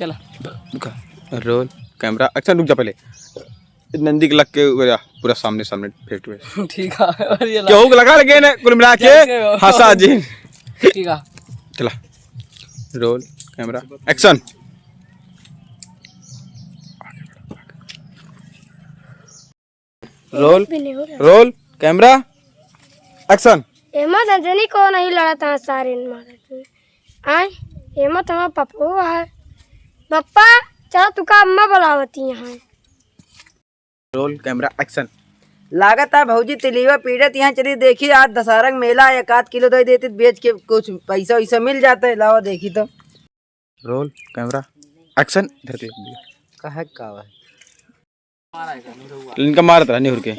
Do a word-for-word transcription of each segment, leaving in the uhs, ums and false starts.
चला। रुका। Roll, camera, action। रुक जा पहले। नंदी के लग के पूरा, पूरा सामने, सामने face to face। ठीक है, और ये ला। केहू के लगा लगे ना, कुल मिला के कैसे हो? हंसा जी। ठीक है। चला। Roll, camera, action। Roll, भी नहीं हो रहा। Roll, camera, action। एमा नंदनी को नहीं लड़ा था सारे मारा तू। आय, एमा तो हमारा पप्पू है। पप्पा, चला तुका अम्मा बुलावती यहाँ। Roll, camera, action। लागत है भौजी तिलिया पीड़त यहाँ चली देखी, आज दशहरा के मेला, एक आध किलो दे देती, बेच के कुछ पैसा वैसा मिल जाता है। लावा देखी तो। Roll, camera, action। इधर देख भैया। कहे का है? इनका मारत रहा निहुर के।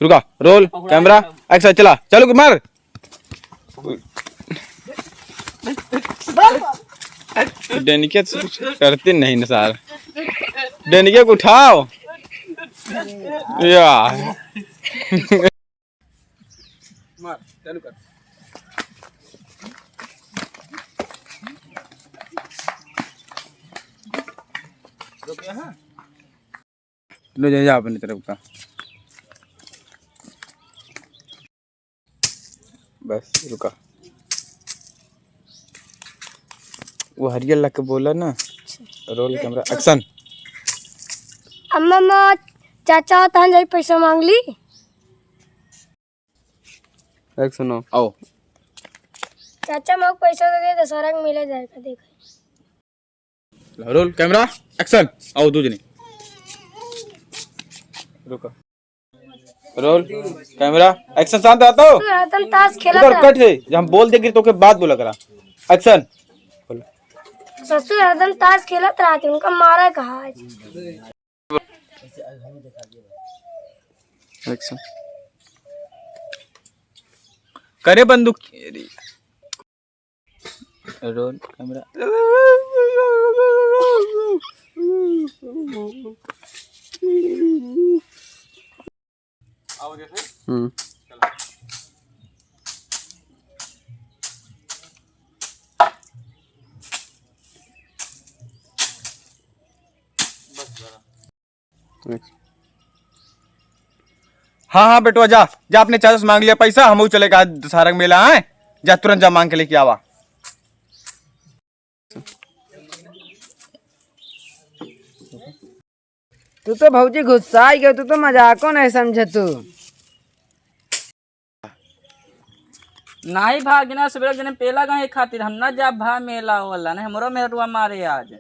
रुका, roll, camera, action, चला, चालू कर, मार। डंडिया से कुछ करते नहीं ना सार। डंडिया को उठाओ। या। मार, चालू कर। रुक यहाँ। लो, जा, जा अपनी तरफ का। बस, रुका। वो हरियर ला के बोला ना। Roll, camera, action। अम्मा, अम्मा, चाचा तहन जाई पैसा मांग ली। Action। आओ। चाचा, मोक पैसा दे दे, दशहरा के मेला जाए का देखे। Roll, camera, action। आओ, दू जने। रुका। Roll, camera, action। शांत रहा तो। ससुर हरदम ताश खेलत उधर रहा। Cut है, जब हम बोल देंगे तो के बाद बोला करा। Action। ससुर हरदम ताश खेलत रहते, उनका मारा कहा आज। Action। करे बंदूक। Roll, camera। हम्म। हाँ, हाँ, बेटवा, जा, जा, अपने चाचा से मांग लिया पैसा, हमहू चले का दशहरा के मेला, आए, जा, तुरंत जा, मांग के लेके आवा। तू तो भौजी गुस्सा ही गयो, तू तो मजाको नहीं समझे तू। नाही भागिना, सुबह जने पेला गए खातिर हम ना जाब भा मेला वाला, नहीं हमरो मेहरुआ मारे आज।